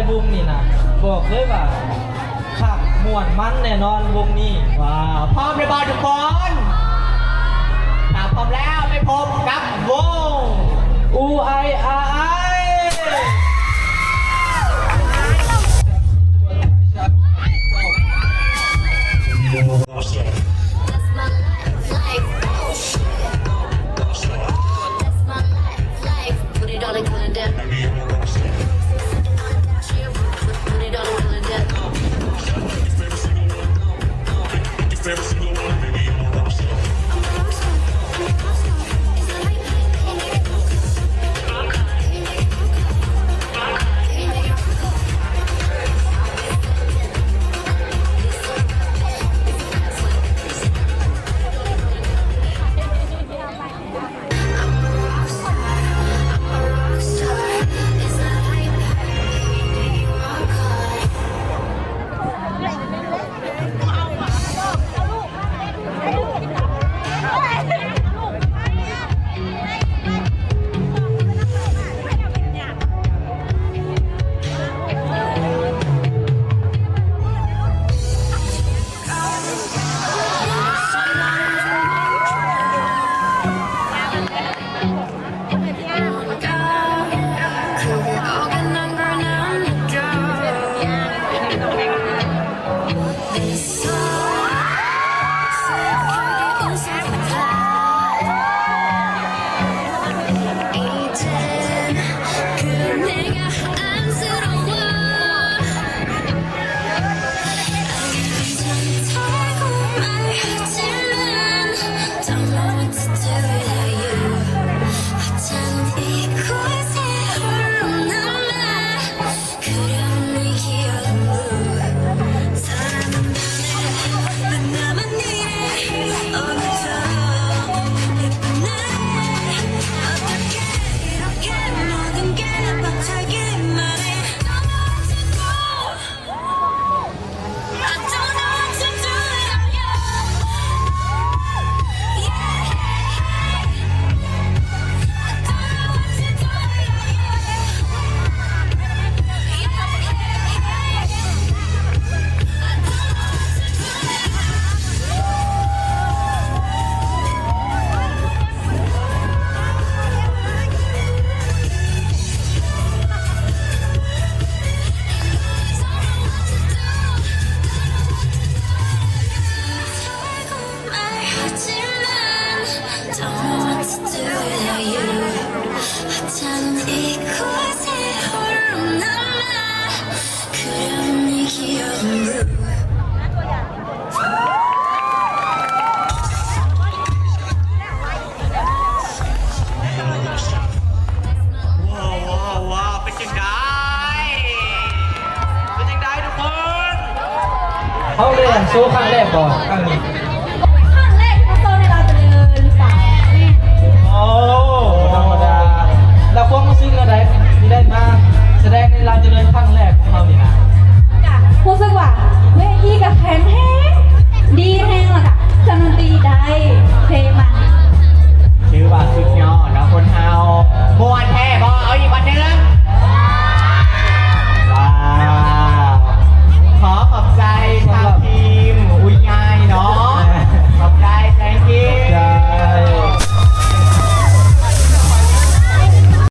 ວົງນີ້ນະ ບອກເລີຍວ່າຄັກມ່ວນມັນແນ່ນອນວົງນີ້. ວ້າວ ພ້ອມແລ້ວບໍ່ທຸກຄົນ? ຖ້າພ້ອມແລ້ວໄປພົບກັບວົງ ອູໄອອາໄອ.ວ້າວ ວ້າວ ວ້າວ ເປັນຈັ່ງໃດ? ເປັນຈັ່ງໃດທຸກຄົນ? ເຮົາໄດ້ໂຊຄັ້ງແລກບໍ່? ຄັ້ງນີ້ ຄັ້ງແລກທີ່ມາໂຊໃນລາວຈະເລີນສາມ. ໂອ້ ບໍ່ທຳມະດາ. ແລ້ວຄວາມຮູ້ສຶກແນວໃດ ທີ່ໄດ້ມາສະແດງໃນລາວຈະເລີນຄັ້ງແລກຂອງເຮົານີ້ນະ? ກະຮູ້ສຶກວ່າເວທີກະແຂງແຮງ ດີ